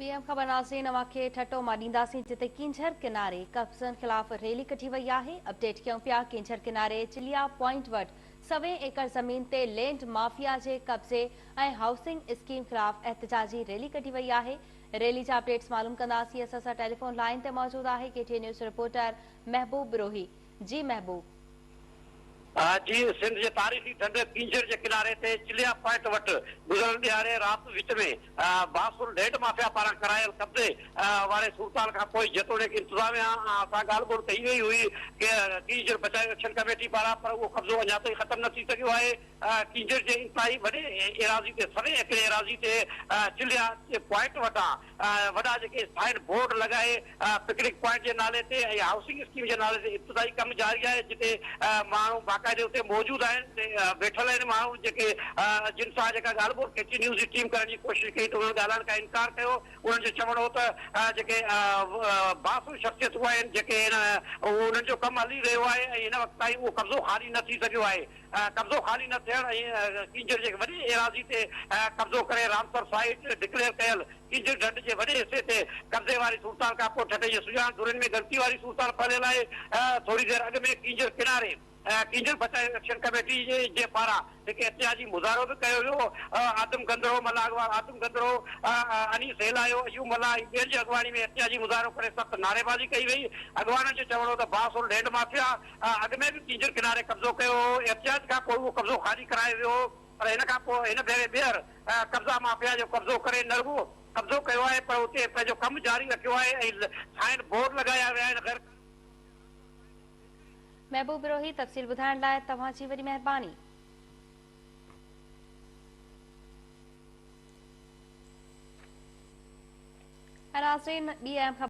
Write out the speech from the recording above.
ٻي اهم خبر ناظرين اوهان کي ٺٽو مان ڏينداسين جتي ڪينجهر ڪناري قبضن خلاف ريلي ڪڍي وئي آهي. اپڊيٽ ڪيون پيا ڪينجهر ڪناري چليا پوائنٽ وٽ سوين ايڪڙ زمين تي لينڊ مافيا جي قبضي ۽ هائوسنگ اسڪيم خلاف احتجاجي ريلي ڪڍي وئي آهي. ريلي جا اپڊيٽس معلوم ڪنداسين اسان سان ٽيليفون لائين تي موجود آهي K T N news reporter Mehboob Brohi جي محبوب. جي سنڌ جي تاريخي ڍنڍ ڪينجهر جي ڪناري تي چليا پوائنٽ وٽ گذريل ڏهاڙي رات وچ ۾ بااثر لينڊ مافيا پاران ڪرايل قبضي واري صورتحال کان پوء جيتوڻيڪ انتظاميا سان ڳالهه ٻولهه ڪئي وئي هئي ڪينجهر بچايو ايڪشن ڪميٽي پاران پر اهو قبضو اڃا تائين ختم نه ٿي سگهيو آهي ڪينجهر جي انتهائي وڏي ايراضي تي سوين ايڪڙ ايراضي تي چليا پوائنٽ وٽان وڏا جيڪي سائن بورڊ لڳائي پڪنڪ پوائنٽ جي نالي تي ۽ هائوسنگ اسڪيم جي نالي تي ابتدائي ڪم جاري آهي جتي ماڻهو باقاعدي اتي موجود آهن ويٺل آهن ماڻهو جيڪي جن سان جيڪا ڳالهه ٻولهه ڪي ٽي نيوز جي ٽيم ڪرڻ جي ڪوشش ڪئي ته انهن ڳالهائڻ کان انڪار ڪيو انهن جو چوڻ هو ته جيڪي بااثر شخصيتون آهن جيڪي انهن جو ڪم هلي رهيو آهي ۽ هن وقت تائين اهو قبضو خالي نه ٿي سگهيو آهي قبضو خالي نه ٿيڻ ۽ ڪينجهر جي وڏي ايراضي تي قبضو ڪري رامسر سائيٽ ڊڪليئر ڪيل ڪينجهر ڍنڍ جي وڏي حصي تي قبضي واري صورتحال کانپوء ٺٽي جي سڃاڻ ڌرين ۾ ڳڻتي واري صورتحال ڦهليل آهي. ٿوري دير اڳ ۾ ڪينجهر ڪناري ڪينجهر بچايو ايڪشن ڪميٽي جي پاران هڪ احتجاجي مظاهرو به ڪيو ويو. آدم گندرو، ملاح اڳواڻ آدم گندرو، انيس هيلايو، ايوب ملاح ۽ ٻين جي اڳواڻي ۾ احتجاجي مظاهرو ڪري سخت نعريبازي ڪئي وئي. اڳواڻن جو چوڻ هو ته بااثر لينڊ مافيا اڳ ۾ به ڪينجهر ڪناري قبضو ڪيو هو، احتجاج کان پوء اهو قبضو خالي ڪرايو ويو هو پر هن کان پوء هن ڀيري ٻيهر قبضا مافيا جو قبضو ڪري نه رڳو قبضو ڪيو آهي پر اتي پنهنجو ڪم جاري رکيو آهي ۽ سائن بورڊ لڳايا ويا آهن غير محبوب بروهي تفصيل ٻڌائڻ لاء توهان جي وڏي مهرباني. ۽ ناظرين ٻي اهم خبر.